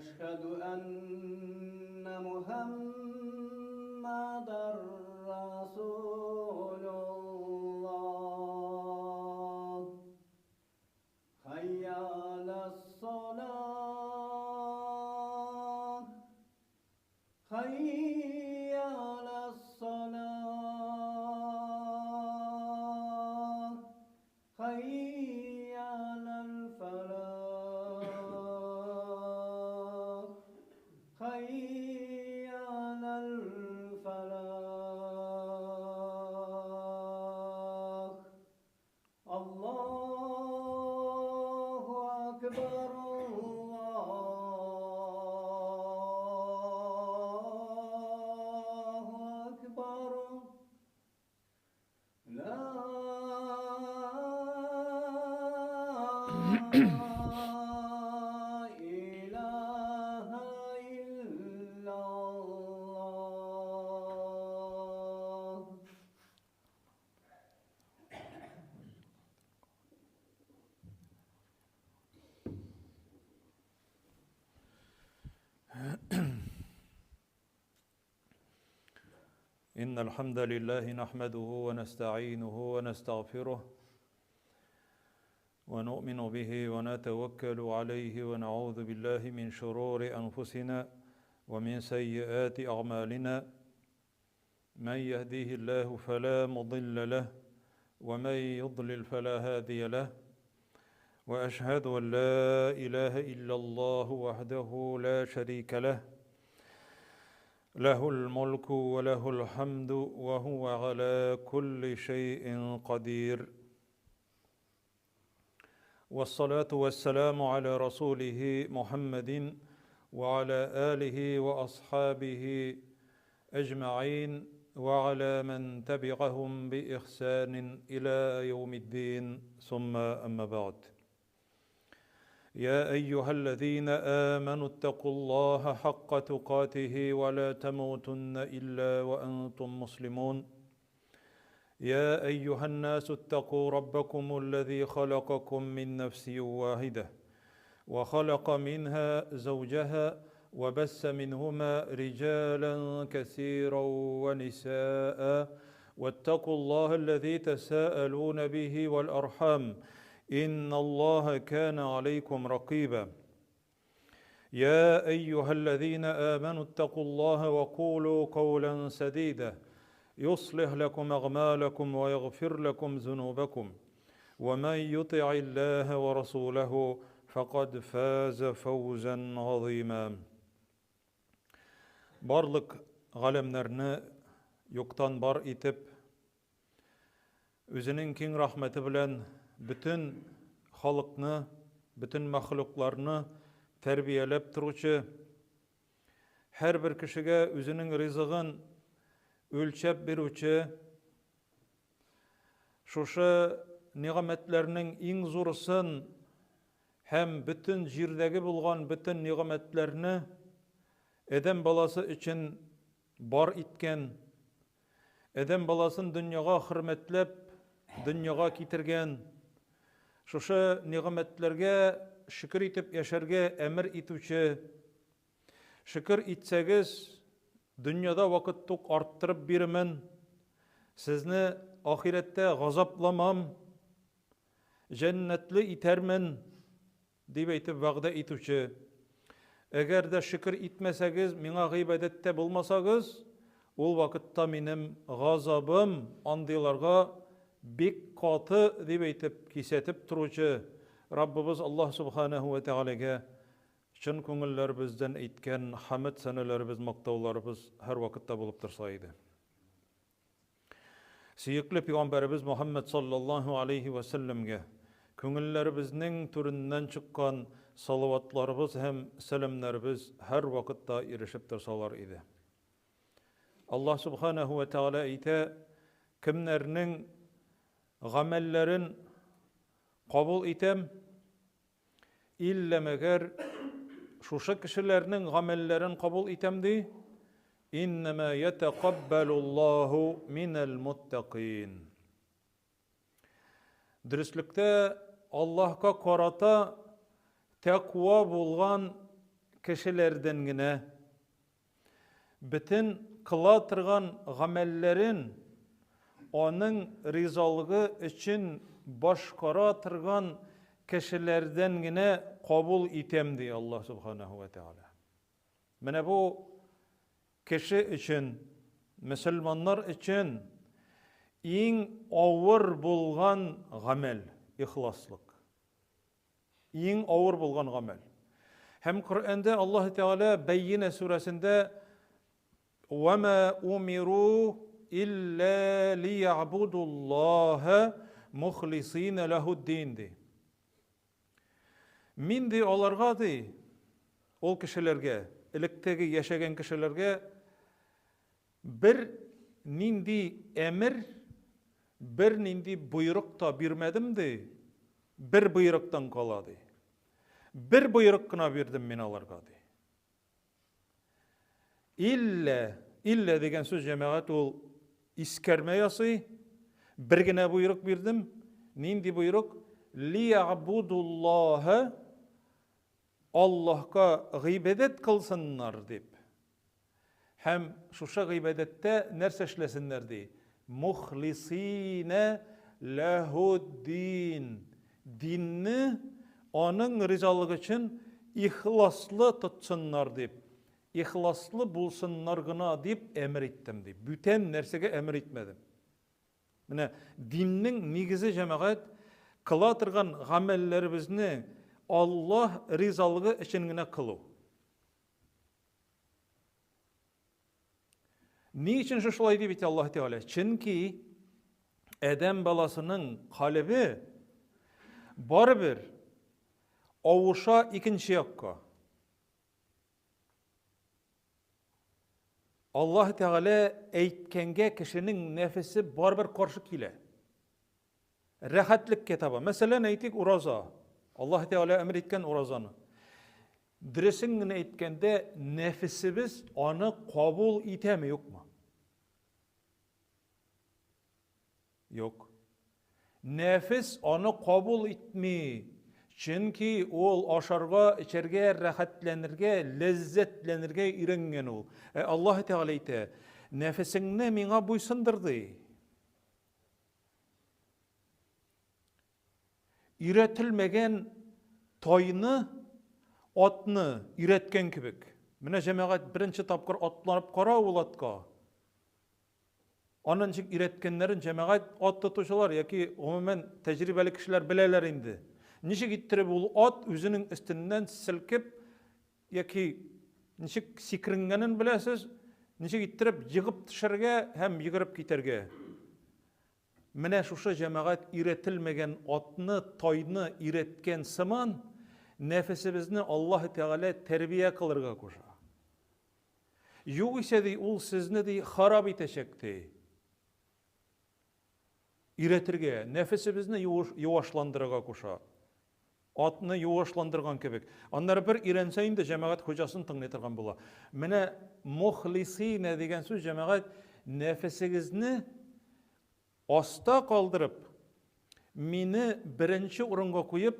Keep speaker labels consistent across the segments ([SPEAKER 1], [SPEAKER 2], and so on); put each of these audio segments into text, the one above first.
[SPEAKER 1] Әшһәдү әннә Мухәммәдәр Расулуллаһ. Хәйя галәс-салаһ. Хәйя галәс-салаһ. Хәйя галәл-фәлах. Хәйя галәл-фәлах. Аллаһу әкбәр, Аллаһу әкбәр. Ла илаһа иллаллаһ.
[SPEAKER 2] إن الحمد لله نحمده ونستعينه ونستغفره ونؤمن به ونتوكل عليه ونعوذ بالله من شرور أنفسنا ومن سيئات أعمالنا من يهديه الله فلا مضل له ومن يضلل فلا هادي له واشهد ان لا اله الا الله وحده لا شريك له له الملك وله الحمد وهو على كل شيء قدير والصلاة والسلام على رسوله محمد وعلى آله وأصحابه أجمعين وعلى من تبعهم بإحسان إلى يوم الدين ثم أما بعد يا أيها الذين آمنوا اتقوا الله حق تقاته ولا تموتن إلا وأنتم مسلمون يا أيها الناس اتقوا ربكم الذي خلقكم من نفس واحدة وخلق منها زوجها وبس منهما رجالا كثيرا ونساء واتقوا الله الذي تساءلون به والأرحام إن الله كان عليكم رقيبا يا أيها الذين آمنوا اتقوا الله وقولوا قولا سديدا يصلح لكم أغمالكم ويغفر لكم ذنوبكم ومن يطع الله ورسوله فقد فاز فوزا عظيما Барлык галәмнәрне юктан бар итеп, Үзенең киң рәхмәте белән бөтен халыкны, бөтен мәхлукларны тәрбияләп торучы, һәрбер кешегә үзенең ризыгын үлчәп бирүче, шушы нигъмәтләрнең иң зурысын һәм бөтен җирдәге булган бөтен нигъмәтләрне адәм баласы өчен бар иткән, Адәм баласын дөньяга хөрмәтләп, дөньяга китергән, шушы нигъмәтләргә шөкер итеп яшәргә әмер итүче, шөкер итсәгез, дөньяда вакыт тук арттырып бирермен, сезне ахирәттә газапламам, җәннәтле итәрмен, Дип әйтеп вәгъдә итүче, Әгәр дә шөкер итмәсәгез, миңа гыйбадәттә булмасагыз, ул вакытта минем газабым андыйларга бик каты, дип әйтеп кисәтеп торучы Раббыбыз Аллаһ Субханәһү вә Тәгаләгә чын күңелләребездән әйткән хәмед-сәнәләребез, мактауларыбыз һәрвакытта булып торса иде. Сөекле пигамбәребез Мөхәммәд саллаллаһу алейһи вә сәлләмгә күңелләребезнең түреннән чыккан салаватларыбыз һәм сәламнәребез һәрвакытта ирешеп торсалар иде. Аллаһ субханаһу вә тәгалә әйтә, кемнәрнең гамәлләрен кабул итәм, Иллә мәгәр шушы кешеләрнең гамәлләрен кабул итәм ди, Иннәмә ятәкаббәлуллаһу минәл муттакин. Дөреслектә Аллаһка карата тәкъва булган кешеләрдән генә, бөтен кыла торган гамәлләрен аның ризалыгы өчен башкара торган кешеләрдән генә кабул итәм, ди Аллаһ Субханаһу ва Тәгалә. Менә бу кеше өчен, мөселманнар өчен иң авыр булган гамәл, ихласлык. Иң авыр булган гамәл. Һәм Коръәндә Аллаһ Тәгалә Бәйинә сүрәсендә Вама умиру илля лиябудуллаһа мухлисина лахуддин ди. Мин ди аларга ди, ул кешеләргә, электәге яшәгән кешеләргә бер нинди әмер, бер нинди боерык та бирмәдем ди, бер боерыктан кала ди. Бер боерык кына бирдем мин аларга ди. Иллә, иллә дигән сүз җәмәгать ул искәрмә ясый. Бер генә боерык бирдем. Нинди боерык? Лиябудуллаһа Аллаһка гыйбадәт кылсыннар дип. Һәм шушы гыйбадәттә нәрсә эшләсеннәр ди? Мухлисина ләһуддин. Динне аның ризалыгы өчен ихласлы тотсыннар дип, ихласлы булсыннар гына дип әмер иттем ди. Бүтән нәрсәгә әмер итмәдем. Менә диннең нигезе җәмәгать кыла торган гамәлләребезне Аллаһ ризалыгы өчен генә кылу. Ни өчен шушылай дип әйтә Аллаһ Тәгалә? Чөнки адәм баласының калебе барыбер авыша икенче якка. Аллаһ Тәгалә әйткәнгә кешенең нәфесе барыбер каршы килә. Рәхәтлеккә таба. Мәсәлән, әйтик, ураза. Аллаһ Тәгалә әмер иткән уразаны. Дөресен генә әйткәндә, нәфесебез аны кабул итәме, юкмы? Юк. Нәфес аны кабул итми. Чөнки ул ашарга, эчәргә, рәхәтләнергә, ләззәтләнергә өйрәнгән ул. Ә Аллаһ Тәгалә әйтә, нәфесеңне миңа буйсындыр ди. Өйрәтелмәгән тайны, атны өйрәткән кебек. Менә җәмәгать беренче тапкыр атланып кара ул атка. Аны ничек өйрәткәннәрен җәмәгать ат тотучылар яки гомумән тәҗрибәле кешеләр беләләр инде. Ничек иттереп ул ат үзенең өстеннән селкеп яки ничек сикеренгәнен беләсез, ничек иттереп егып төшәргә һәм йөгереп китәргә. Менә шушы җәмәгать өйрәтелмәгән атны, тайны өйрәткән сыман, нәфесебезне Аллаһ Тәгалә тәрбия кылырга куша. Югыйсә, ди, ул сезне, ди, харап итәчәк, ди. Өйрәтергә, нәфесебезне юашландырырга куша. Атны юашландырган кебек. Аннары бер өйрәнсә инде җәмәгать хуҗасын тыңлый торган була. Менә мухлисина дигән сүз җәмәгать нәфесегезне аста калдырып, мине беренче урынга куеп,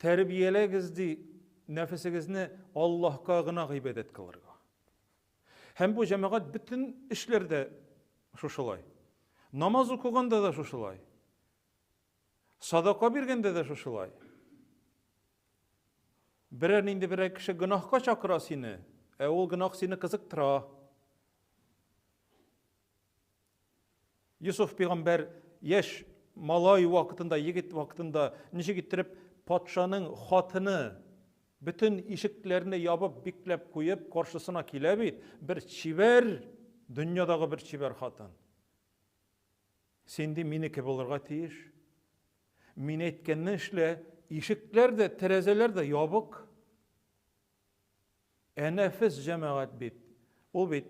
[SPEAKER 2] тәрбияләгез ди нәфесегезне Аллаһка гына гыйбадәт кылырга. Һәм бу җәмәгать бөтен эшләрдә шушылай. Намаз укыганда да шушылай. Садака биргәндә дә шушылай. Берәр нинди берәр кеше гөнаһка чакыра сине, ә ул гөнаһ сине кызыктыра. Юсуф пигамбәр яшь малай вакытында, егет вакытында ничек иттереп патшаның хатыны бөтен ишекләрне ябып, бикләп куеп каршысына килә бит, бер чибәр, дөньядагы бер чибәр хатын. Син ди минеке булырга тиеш. Мин әйткәнне эшлә. Ишекләр дә, тәрәзәләр дә ябык. Ә нәфес җәмәгать бит. Ул бит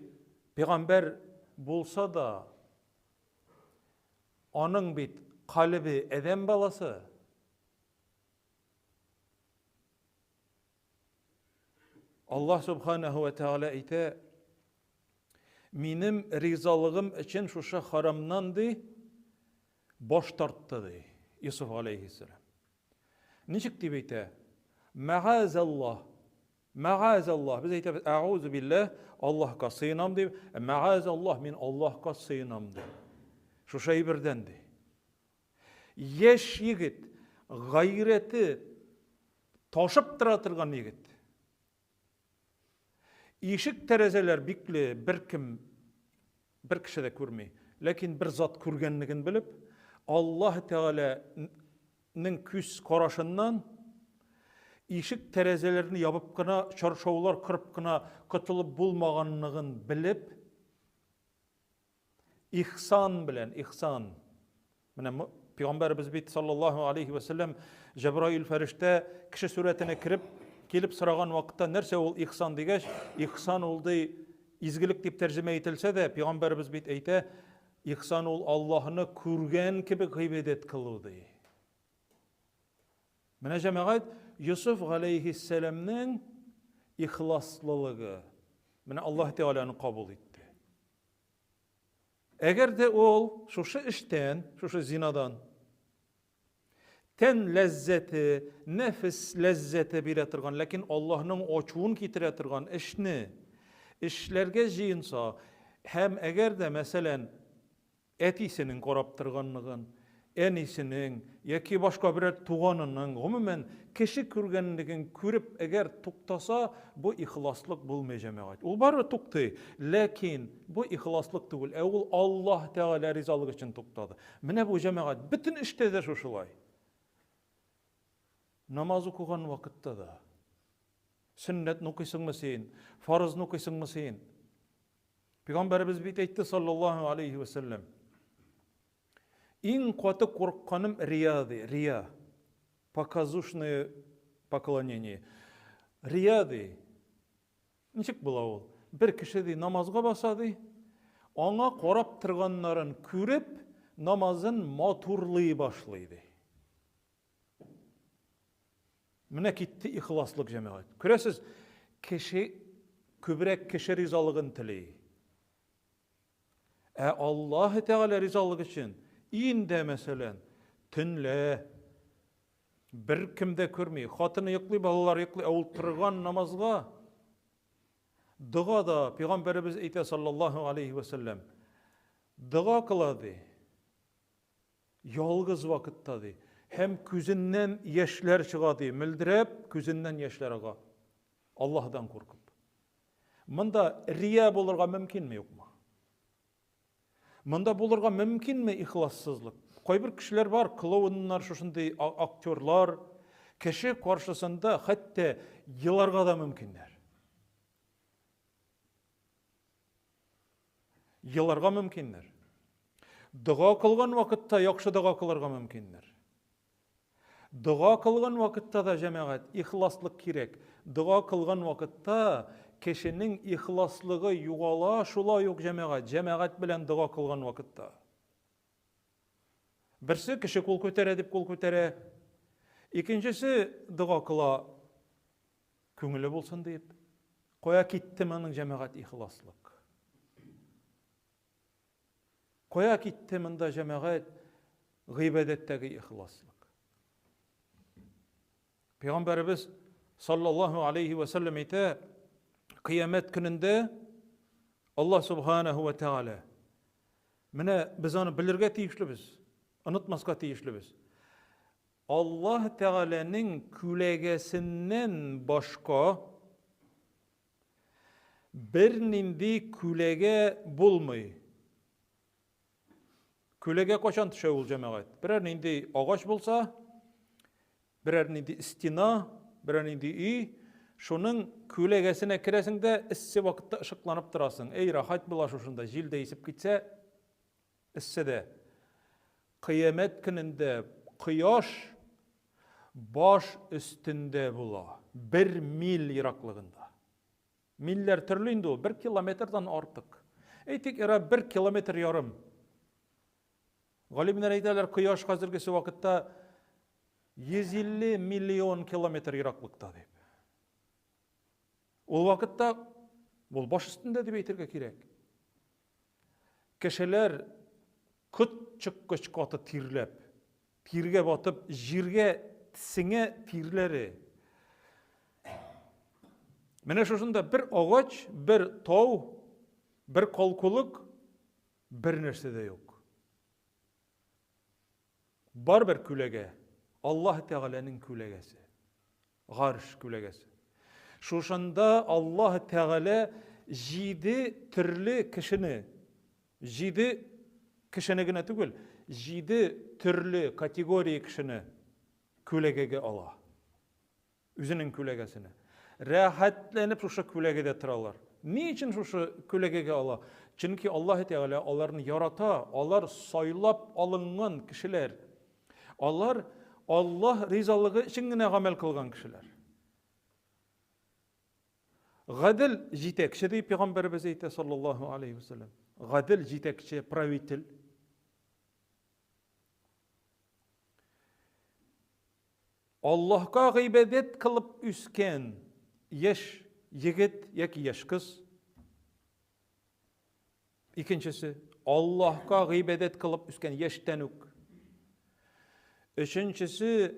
[SPEAKER 2] пәйгамбәр булса да, аның бит калебе адәм баласы. Аллаһ субханаһу ва тааля әйтә, минем ризалыгым өчен шушы харамнан ди баш тартты ди Юсуф алейхиссалам. Ничек дип әйтә? Мәгазаллаһ. Мәгазаллаһ, без әйтәбез, әгузу билләһ, Аллаһка сыенам дип, мәгазаллаһ, мин Аллаһка сыенам ди. Шушы әйбердән ди. Яшь егет, гайрәте ташып тора торган егет. Ишек тәрәзәләр бикле, беркем бер кеше дә күрми. Ләкин бер зат күргәнлеген белеп, Аллаһ Тәгаләнең күз карашыннан ишек тәрәзәләрне ябып кына, чаршаулар кырып кына котылып булмаганлыгын белеп, Ихсан белән, ихсан. Менә пәйгамбәребез бит саллаллаһу алейхи ва сәлләм Җәбраил фәрештә кеше сурәтенә кереп, килеп сораган вакытта нәрсә ул ихсан дигәч, ихсан ул ди изгелек дип тәрҗемә ителсә дә, пәйгамбәребез бит әйтә, ихсан ул Аллаһны күргән кебек гыйбадәт кылу ди. Менә җәмәгать Йосыф галәйһиссәламнең ихласлылыгы. Менә Аллаһ Тәгаләне кабул итте. Әгәр дә ул шушы эштән, шушы зинадан тән ләззәте, нәфес ләззәте бирә торган, ләкин Аллаһның ачуын китерә торган эшне эшләргә җыенса, һәм әгәр дә, мәсәлән, Әтисенең карап торганлыгын, әнисенең яки башка берәр туганының, гомумән, кеше күргәнлеген күреп, әгәр туктаса, бу ихласлык булмый, җәмәгать. Ул барыбер туктый, ләкин бу ихласлык түгел, ә ул Аллаһ Тәгалә ризалыгы өчен туктады. Менә бу, җәмәгать, бөтен эштә дә шушылай. Намаз укыган вакытта да. Сөннәтне укыйсыңмы син, фарызны укыйсыңмы син? Пәйгамбәребез бит әйтте саллаллаһу алейхи ва сәлләм. Иң каты курыкканым рия ди, рия. Показушное поклонение. Рия ди. Ничек була ул? Бер кеше ди намазга баса ди, аңа карап торганнарын күреп, намазын матурлый башлый ди. Менә китте ихласлык җәмәгать. Күрәсез, кеше күбрәк кеше ризалыгын тели. Ә Аллаһ Тәгалә ризалыгы өчен инде мәсәлән, төнлә бер кем дә күрми, хатыны йоклый, балалар йоклый, ә ул торган намазга дога да пәйгамбәребез әйтә саллаллаһу алейхи ва сәлләм. Дога кыла ди. Ялгыз вакытта, ди. Һәм күзеннән яшьләр чыга, ди. Мөлдерәп, күзеннән яшьләр ага. Аллаһдан куркып. Монда рия булырга мөмкинме, юкмы? Монда булырга мөмкинме ихлассызлык? Кайбер кешеләр бар, клоуннар, шушындый актерлар, кеше каршысында хәтта еларга да мөмкиннәр. Еларга мөмкиннәр. Дога кылган вакытта яхшы дога кылырга мөмкиннәр. Дога кылган вакытта да җәмәгать ихласлык кирәк. Дога кылган вакытта кешенең ихласлыгы югала шулай ук җәмәгать, җәмәгать белән дога кылган вакытта. Берсе кеше кул күтәрә дип кул күтәрә. Икенчесе дога кыла Күңеле булсын дип. Кая китте моның җәмәгать ихласлык? Кая китте монда җәмәгать гыйбадәттәге ихласлык? Пәйгамбәребез саллаллаһу алейхи ва саллям әйтә, кыямәт көнендә Аллаһ субханаһу ва тааля менә без аны белергә тиешлебез, онытмаска тиешлебез. Аллаһ Тәгаләнең күләгәсеннән башка бернинди күләгә булмый. Күләгә кайчан төшә ул, җәмәгать? Берәр нинди агач булса, берәр нинди стена, берәр нинди өй, шуның күләгәсенә керәсең дә, эссе вакытта ышыкланып торасың. Эй, рәхәт була шушында, җил дә исеп китсә, Эсседә. Кыямәт көнендә кояш баш өстендә була, бер миль ераклыгында. Мильләр төрле инде ул, бер километрдан артык. Әйтик, эра бер километр ярым. Галимнәр әйтәләр, кояш хәзергесе вакытта 150 миллион километр ераклыкта дип. Ул вакытта ул баш өстендә дип әйтергә кирәк. Кешеләр кот чыккыч каты тирләп, тиргә батып, җиргә сеңә тирләре. Менә шушында бер агач, бер тау, бер калкулык, бер нәрсә дә юк. Бар бер күләгә, Аллаһ Тәгаләнең күләгәсе. Гарш күләгәсе. Шушында Аллаһ Тәгалә җиде төрле кешене, җиде кешене генә түгел, җиде төрле категория кешене күләгәгә ала. Үзенең күләгәсенә. Рәхәтләнеп шушы күләгәдә торалар. Ни өчен шушы күләгәгә ала? Чөнки Аллаһ Тәгалә аларны ярата, алар сайлап алынган кешеләр. Алар Аллаһ ризалыгы өчен генә гамәл кылган кешеләр. Гадел җитәкче дип пәйгамбәребез әйтә саллаллаһу алейхи вәсәлләм. Гадел җитәкче, правитель. Аллаһка гыйбадәт кылып үскән яшь егет яки яшь кыз. Икенчесе, Аллаһка гыйбадәт кылып үскән яшьтән үк. Өченчесе,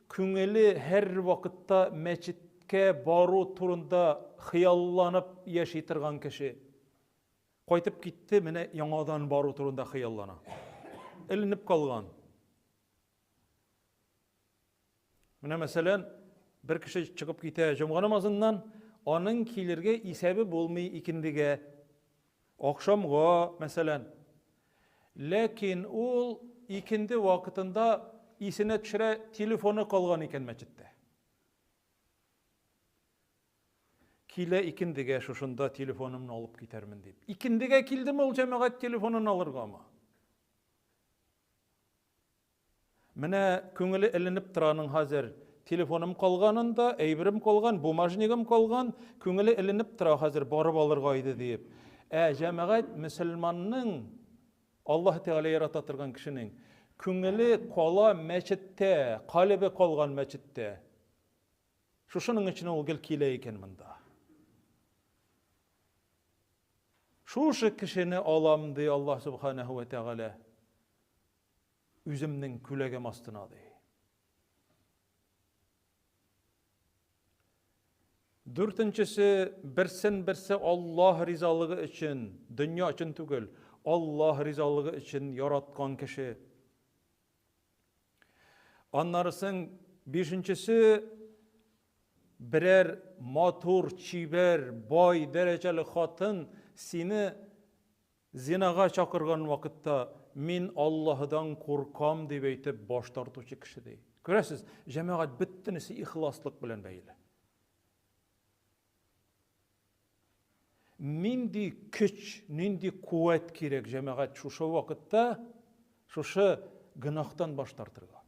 [SPEAKER 2] күңеле һәр вакытта мәчеткә бару турында хыялланып яши торган кеше. Кайтып китте, менә яңадан бару турында хыяллана. Эленеп калган. Менә мәсәлән, бер кеше чыгып китә җомга намазыннан, аның килергә исәбе булмый икендегә, ахшамга, мәсәлән. Ләкин ул икенде вакытында исенә төшерә, телефоны калган икән мәчеттә. Килә икендегә шушында телефонымны алып китәрмен дип. Икендегә килдеме ул җәмәгать телефонын алыргамы? Менә күңеле эленеп тора аның хәзер. Телефоным калганын да, әйберем калган, бумажнигым калган, күңеле эленеп тора хәзер, барып алырга иде диеп. Ә җәмәгать мөселманның, Аллаһ Тәгалә ярата торган кешенең, күңеле кала мәчеттә, калебе калган мәчеттә. Шушының өчен ул гел килә икән монда. Шушы кешене алам, ди Аллаһ Субханаһу ва Тәгалә. Үземнең күләгәм астына, ди. Дүртенчесе, берсен-берсе Аллаһ ризалыгы өчен, дөнья өчен түгел, Аллаһ ризалыгы өчен яраткан кеше. Аннарысын бишенчесе, берәр матур, чибәр, бай, дәрәҗәле хатын сине Зинага чакырган вакытта, Мин Аллаһыдан куркам, дип әйтеп баш тартучы кеше, ди. Күрәсез, җәмәгать бөтенесе ихласлык белән бәйле. Нинди көч, нинди куәт кирәк җәмәгать шушы вакытта шушы гөнаһтан баш тартырга.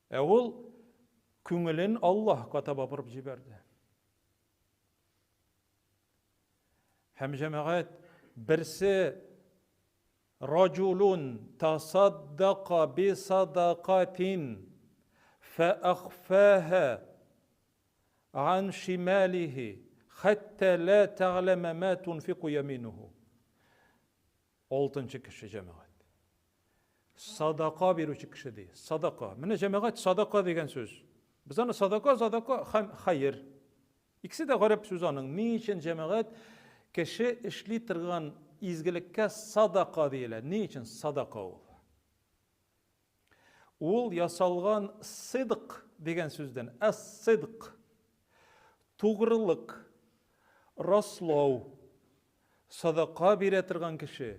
[SPEAKER 2] Ә ул күңелен Аллаһка таба борып җибәрде. Һәм җәмәгать берсе Раҗулун тасаддака би садакатин фәәхфәһә ан шималихи хәтта ла тәгъләмә ма тунфику яминуху. Алтынчы кеше җәмәгать. Садака бирүче кеше ди. Садака. Менә җәмәгать садака дигән сүз. Без аны садака, садака һәм хәер. Икесе дә гарәп сүзе аның. Ни өчен җәмәгать кеше эшли торган изгелеккә садака диелә? Ни өчен садака ул? Ул ясалган сыдк дигән сүздән. Әс-сыдк. Тугрылык, раслау, садака бирә торган кеше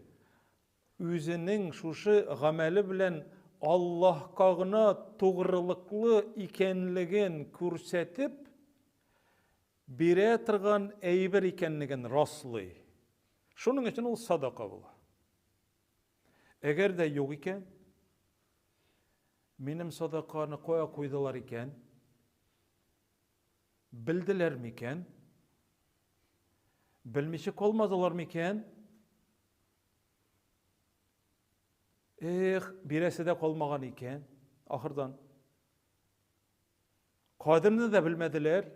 [SPEAKER 2] үзенең шушы гамәле белән Аллаһка гына тугрылыклы икәнлеген күрсәтеп, бирә торган әйбер икәнлеген раслый. Шуның өчен ул садака була. Әгәр дә юк икән, минем садаканы кая куйдылар икән? Белделәр микән? Белмичә калмадылар микән? Эх, бирәсе дә калмаган икән, ахырдан. Кадерне дә белмәделәр.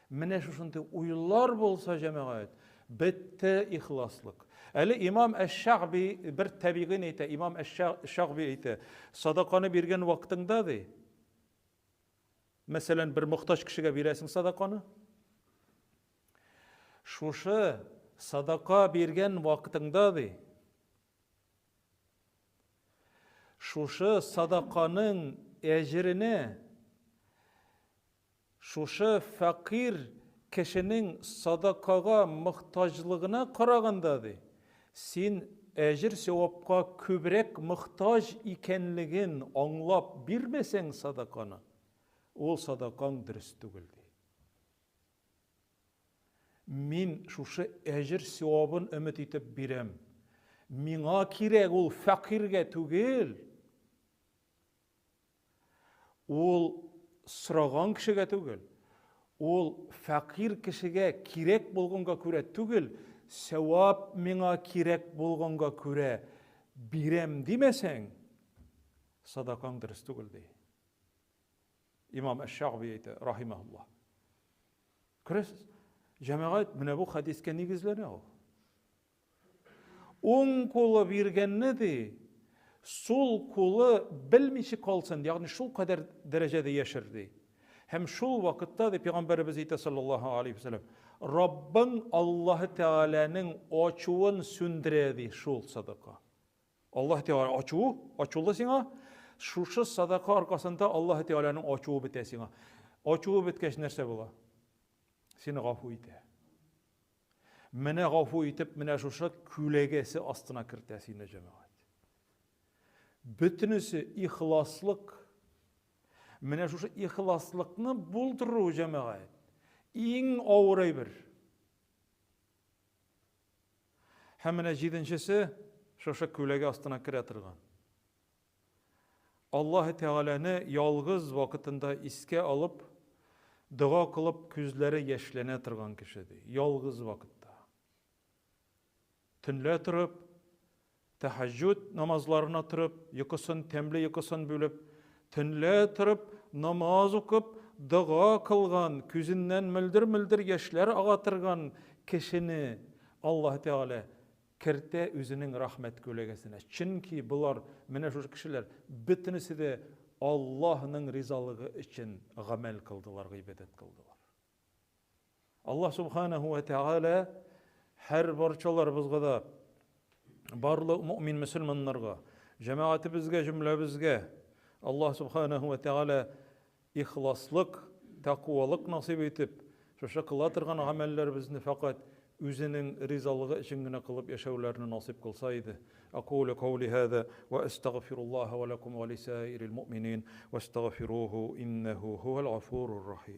[SPEAKER 2] Менә шушындый уйлар булса, җәмәгать, бетте ихласлык. Әле имам Әш-Шәгъби бер табигыйн әйтә, имам Әш-Шәгъби әйтә, садаканы биргән вакытыңда ди, Мәсәлән, бер мохтаҗ кешегә бирәсең садаканы. Шушы садака биргән вакытыңда ди, шушы садаканың әҗеренә шушы фәкыйрь кешенең садакага мохтаҗлыгына караганда ди, син әҗер-савапка күбрәк мохтаҗ икәнлеген аңлап бирмәсәң садаканы, ул садакаң дөрес түгел ди. Мин шушы әҗер-савабын өмет итеп бирәм. Миңа кирәк ул фәкыйрьгә түгел. Ул сораган кешегә түгел, ул фәкыйрь кешегә кирәк булганга күрә түгел, сәвап миңа кирәк булганга күрә бирәм димәсәң, садакаң дөрес түгел ди. Имам Әш-Шагъби әйтә, рахимаһуллаһ. Күрәсез, җәмәгать менә бу хәдискә нигезләнә ул. Уң кулы биргәнне ди, сул кулы белмичә калсын, ягъни шул кадәр дәрәҗәдә яшер ди. Һәм шул вакытта ди пәйгамбәребез әйтә саллаллаһу алейхи вәсәлләм, Раббың Аллаһы Тәгаләнең ачуын сүндерә ди шул садака. Аллаһ Тәгалә ачуы, ачулы сиңа. Шушы садака аркасында Аллаһ Тәгаләнең ачуы бетә сиңа. Ачуы беткәч нәрсә була? Сине гафу итә. Менә гафу итеп, менә шушы күләгәсе астына кертә сине җәмәгать. Бөтенесе ихласлык. Менә шушы ихласлыкны булдыру җәмәгать иң авыр әйбер. Һәм менә җиденчесе шушы күләгә астына керә торган. Аллаһы Тәгаләне ялгыз вакытында искә алып, дога кылып күзләре яшьләнә торган кеше ди. Ялгыз вакытта. Төнлә торып, тәһәҗҗүд намазларына торып, йокысын, тәмле йокысын бүлеп, төнлә торып, намаз укып, дога кылган, күзеннән мөлдер-мөлдер яшьләр ага торган кешене Аллаһы Тәгалә Кертә үзенең рәхмәт күләгәсенә. Чөнки болар, менә шушы кешеләр, бөтенесе дә Аллаһның ризалыгы өчен гамәл кылдылар, гыйбадәт кылдылар. Аллаһ субханаһу ва тәгалә һәр барчаларыбызга да, барлык мөэмин мөселманнарга, җәмәгатебезгә, җөмләбезгә Аллаһ субханаһу ва тәгалә Ихласлык, тәкъвалык насыйп итеп, шушы кыла торган гамәлләребезне фәкать Үзенең ризалыгы өчен генә кылып яшәүләрне насыйп кылса иде. Әкулу каули һаза вә әстәгъфируллаһа вә ләкум вә лисаирил муъминин вәстәгъфируху иннәһу һуәл гафурур рахим.